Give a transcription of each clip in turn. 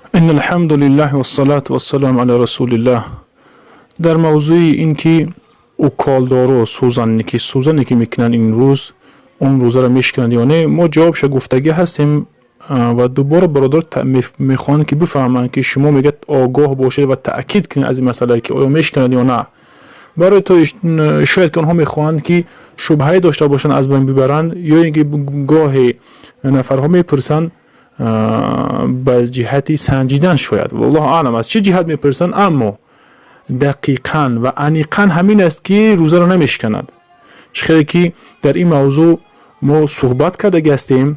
إن الحمد لله والصلاة والسلام على رسول الله. Дар мавзӯи ин ки уколдору сӯзанне ки сӯзане ки мекунанд, ин рӯз он рӯзаро мешикананд ё не, мо ҷавобша гуфтагӣ ҳастем ва дубора бародар мехоҳанд, ки бифаҳманд, ки шумо мегӯяд огоҳ бошед ва таъкид кунед аз ин масъала, ки оё мешиканад ё на. Барои то шояд ки онҳо мехоҳанд, ки шубҳае дошта бошанд, аз байн бибаранд, ё ин ки гоҳе нафарҳо мепурсанд ба ҷиҳати санҷидан шояд, валлоҳу аълам, аз чӣ ҷиҳат мепурсанд. Аммо дақиқан ва аниқан ҳамин аст, ки рӯзаро намешиканад. Чӣ хеле ки дар ин мавзӯъ мо суҳбат кардаги ҳастем,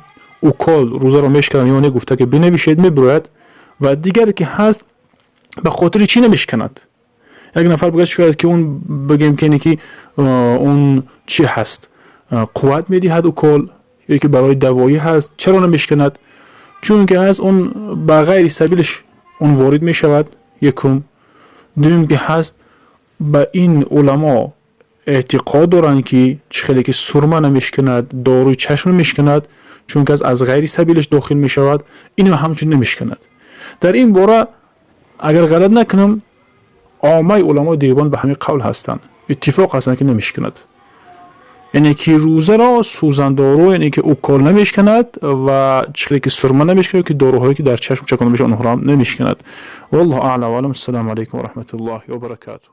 укол рӯзаро мешиканад ё не гуфта, ки бинавишед, мебирояд. Ва дигаре ки ҳаст, ба хотири чӣ намешиканад? Як нафар бигӯяд, шояд ки он бигем, ки ки он чӣ ҳаст, қувват медиҳад укол, ё ки барои давоӣ ҳаст, чаро намешиканад? Чунки ҳаст, он ба ғайри сабилаш он ворид мешавад, якум. Дуюм ки ҳаст, ба ин уламо эътиқод доранд, ки чӣ хеле ки сурма намешиканад, доруи чашм намешиканад, чунки аз ғайри сабилаш дохил мешавад, инам ҳамчун намешиканад. Дар ин бора, агар ғалат накунам, оммаи уламои Девбанд ба ҳамин қавл ҳастанд, иттифоқ ҳастанд, ки намешиканад, яъне ки рӯзаро сӯзандору, яъне ки укол намешиканад ва чӣ хеле ки сурма намешиканад, ки доруҳое ки дар чашм чаконда мешавад, онҳоро намешиканад. Валлоҳу аълам ва аълам. Ассалому алайкум ва раҳматуллоҳи ва баракатуҳ.